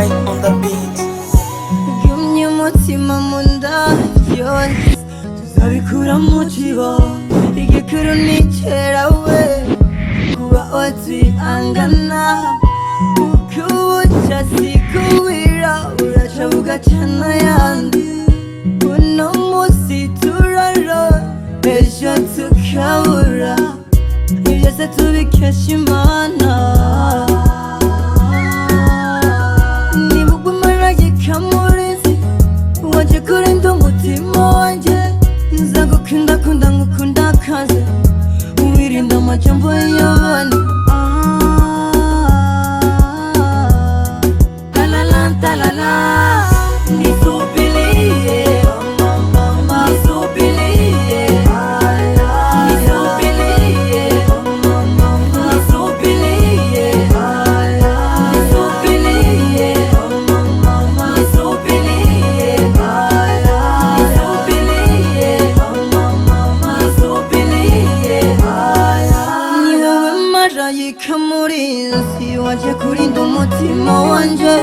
White on the beat. Gumye umutima mu nda, byose tuzabikura mu kibo. Igikuru ni kera we kuba otwihangana, ukubuca sikuwira, uraca bugacana ayandi. Uno munsi turaro, ejo tukabura, byose tubikesha Imana. Niba uguma murizi waje kurinda umutima wanjye, nzagukunda kunda ngukunda kaze, wirinda amajambo y'abandi. Ah, talala, talala, nisubilie, nisubilie, nisubilie, nisubilie, nisubilie, nisubilie, nisubilie, nisubilie. Ni wowe marayika murinzi waje kurinda umutima wanje,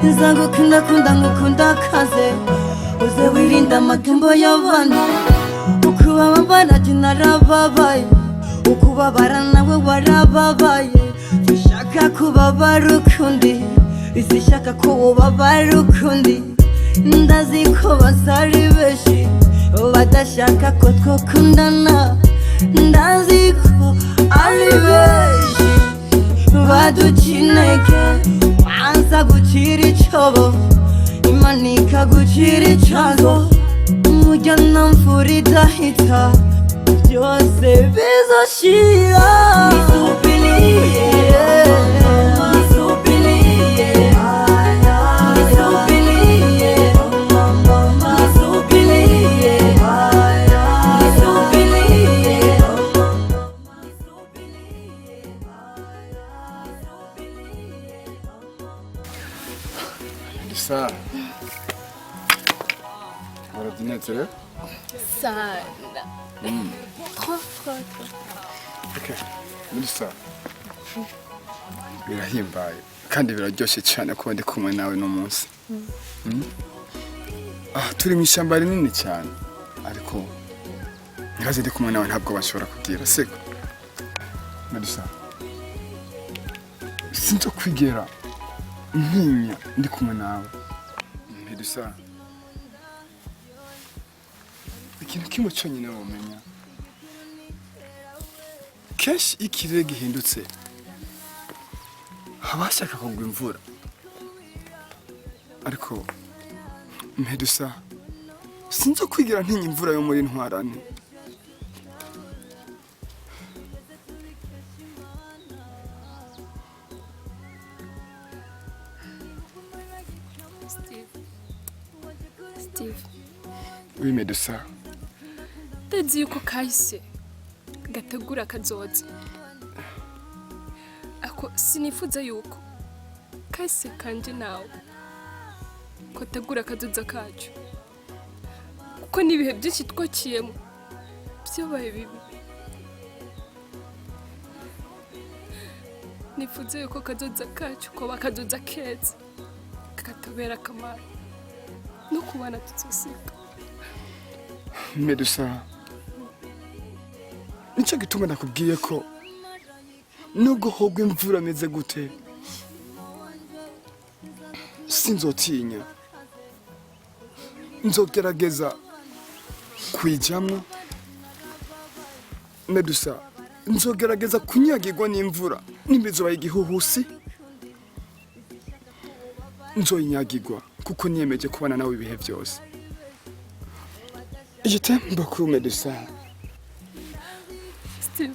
nzagukunda kunda ngukunda kaze, uze wirinda amagambo y'abantu. Ukubabara jye narababaye, ukubabara nawe warababaye. Dushaka kubabara ukundi, isi ishaka ko ubabara ukundi. Ndazi ko bazari benshi badashaka ko twakundana, ndazi ko ari benshi baduca intege. Banza gucira icobo, Imana ikagucira icago. Mujya na mvura idahita, byose bizoshira. Nisubilie, nisubilie, nisubilie, nisubilie, nisubilie. Lisa, warabyinetse. Sana. Trop, trop, trop. Okay. Melissa, birahimbaye kandi biraryoshye cyane kuba ndi kumwe nawe no munsi. Ah, turi mu ishyamba rinini cyane, ariko ntibaze ndi kumwe nawe ntabwo bashobora kubwira, siko Melissa? Sinzo kwigera ntinya ndi kumwe nawe, Melissa. Ikintu kimwe cyonyine wamenya, kenshi iyo ikirere gihindutse haba hashaka kugwa imvura, ariko Medusa, sinzo kwigira ntinya imvura yo muri Ntwarane. Steve. Steve. Oui, Medusa. Ndazi yuko kahise gategura kazoza. Ako sinifuza yuko kahise kanje nawe kotegura akazoza kacu. Kuko n'ibihe byinshi twaciyemo byabaye bibi. Nifuza yuko kazoza kacu koba akazoza keza, kakatubera akamaro no kubana tuzosiga. Medusa, nicyo gituma nakubwiye ko nubwo hogwa imvura ameze gute sinzotinya, nzogerageza kwijamwo. Medusa, nzogerageza kunyagirwa n'imvura. Nimba igihuhusi nzoyinyagirwa, kuko niyemeje kubana nawe ibihe byose. Je t'aime beaucoup, Medusa. Steve,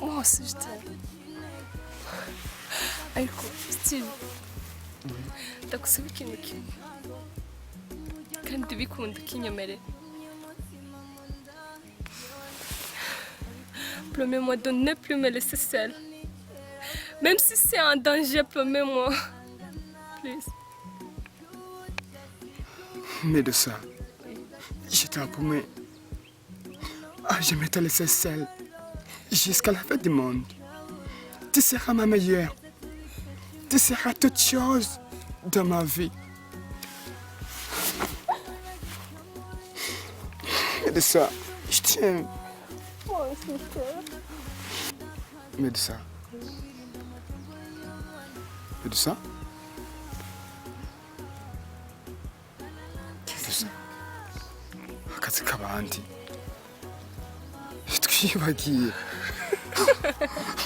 moi aussi je t'aime. Ariko Steve, ndagusaba ikintu kimwe kandi bikunda ukinyemerera. Promets-moi de ne plus me laisser seule. Même si c'est un danger, promets-moi. Please. Medusa, je t'en promets à jamais te laisser seule jusqu'à la fin du monde. Tu seras ma meilleure Tu seras toute chose dans ma vie. Medusa, je t'aime. Medusa. Medusa. Medusa. Akazi k'abandi. Twibagiye.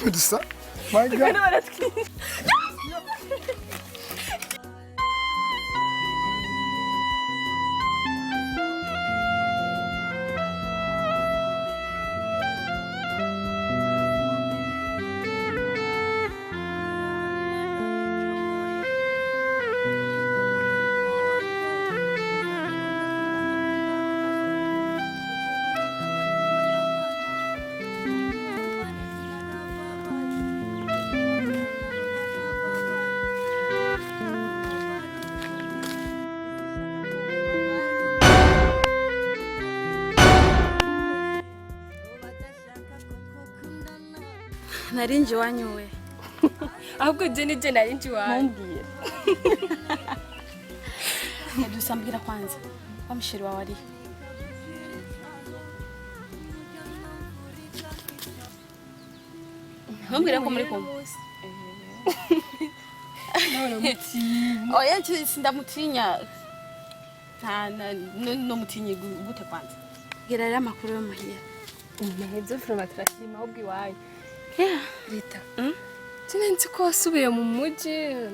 Medusa. My God. Narinje iwanyu we. Ahubwo je nije nari nje iwanyu. Ntumbwire. Medusa, mbwira kwanza, wa musheri wawe arihe? Ntumbwire ko muri kumwe. Oya, sindamutinya. Nta nomutinye gute kwanza? Bwira rero amakuru yo muhira. Naheze vraiment, turashima. Ahubwo iwanyu Rita? Sinari ko wasubiye mu mujyi,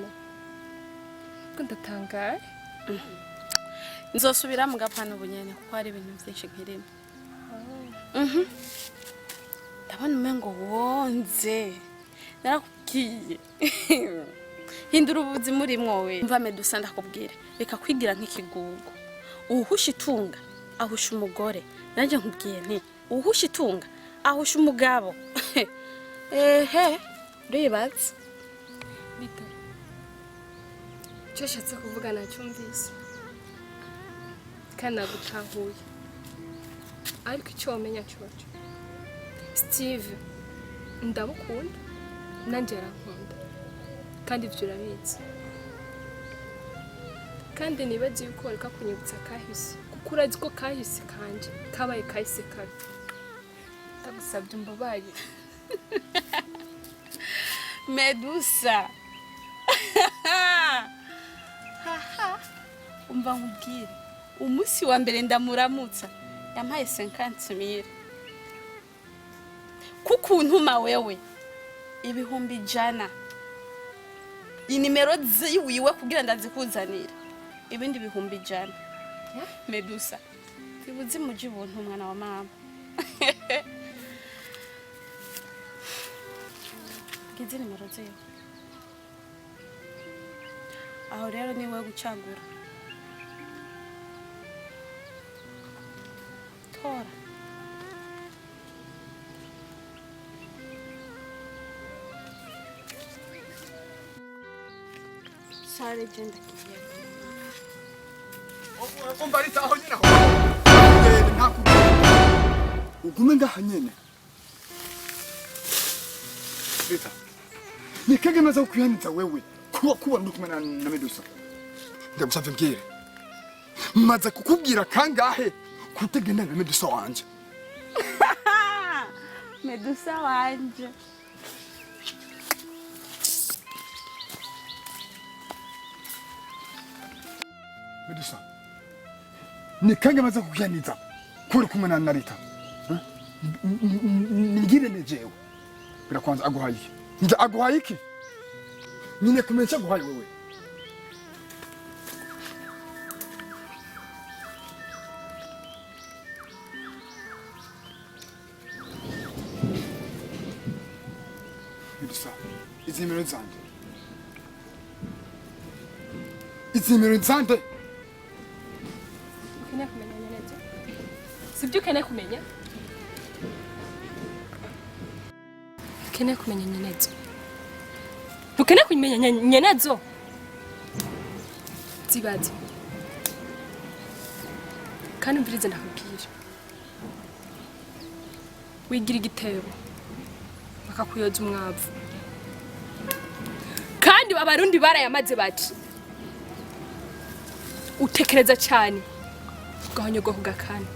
ko ndatangaye. Nzosubira mu gapana ubu nyene, kuko hari ibintu byinshi nkirimo. Ndabona umengo wonze. Narakubwiye, hindura ubuzima urimwo we. Mva Medusa, ndakubwire, reka kwigira nk'ikigugu. Uwuhusha itunga ahusha umugore. Nanjye nkubwiye nti uwuhusha itunga ahusha umugabo. Ehe, uribaza. Rita, icyo ashatse kuvuga nacyumvise kandi nagutahuye, ariko icyo wamenya cyoco, Steve ndamukunda, nanjye arankunda, kandi ibyo urabizi. Kandi nibagiwe yuko wareka kunyibutsa kahise, kuko urazi ko kahise kanje kabaye kahise kabi. Ndagusabye umbabarire. Medusa, haha, umva nkubwire, umunsi wa mbere ndamuramutsa yampaye 50 mille, kukuntuma wewe 100,000, inimero ziwiwe kugira ndazikuzanira, ibindi 100,000. Medusa, ibuze muji ubuntu, umwana wa mama. Ngizi nimero ziwe. Aho rero ni wowe gucagura, tora. Sare, genda kigiye. Umva Rita, aho nyine, aho genda, ntakugenda, ugume ngaha nyene. Rita, ni kage maze kukwihaniza wewe kuba kubona uri kumwe na Medusa. Ndagusavye mbwire, maze kukubwira kangahe kutagenda na Medusa wanje? Medusa wanje. Medusa, ni kangahe maze kukwihaniza kuba uri kumwe na Rita? Huh? Nigire ne jewe birakwanza aguhaye iki? Nje aguhaye iki nyine kumenya icyo aguhaye wewe? Medusa, izi nimero zanje, izi nimero zanje. Ukeneye kumenya nyenezo, sibyo? Ukeneye kumenya, ukeneye kumenya nyenezo, ukeneye kumenya nyenezo. Zibaze kandi umvirize ndakubwira: wigira igitebo bakakuyoza umwavu. Kandi Kandi abarundi barayamaze bati utekereza cyane ugahonyogwa ku gakana.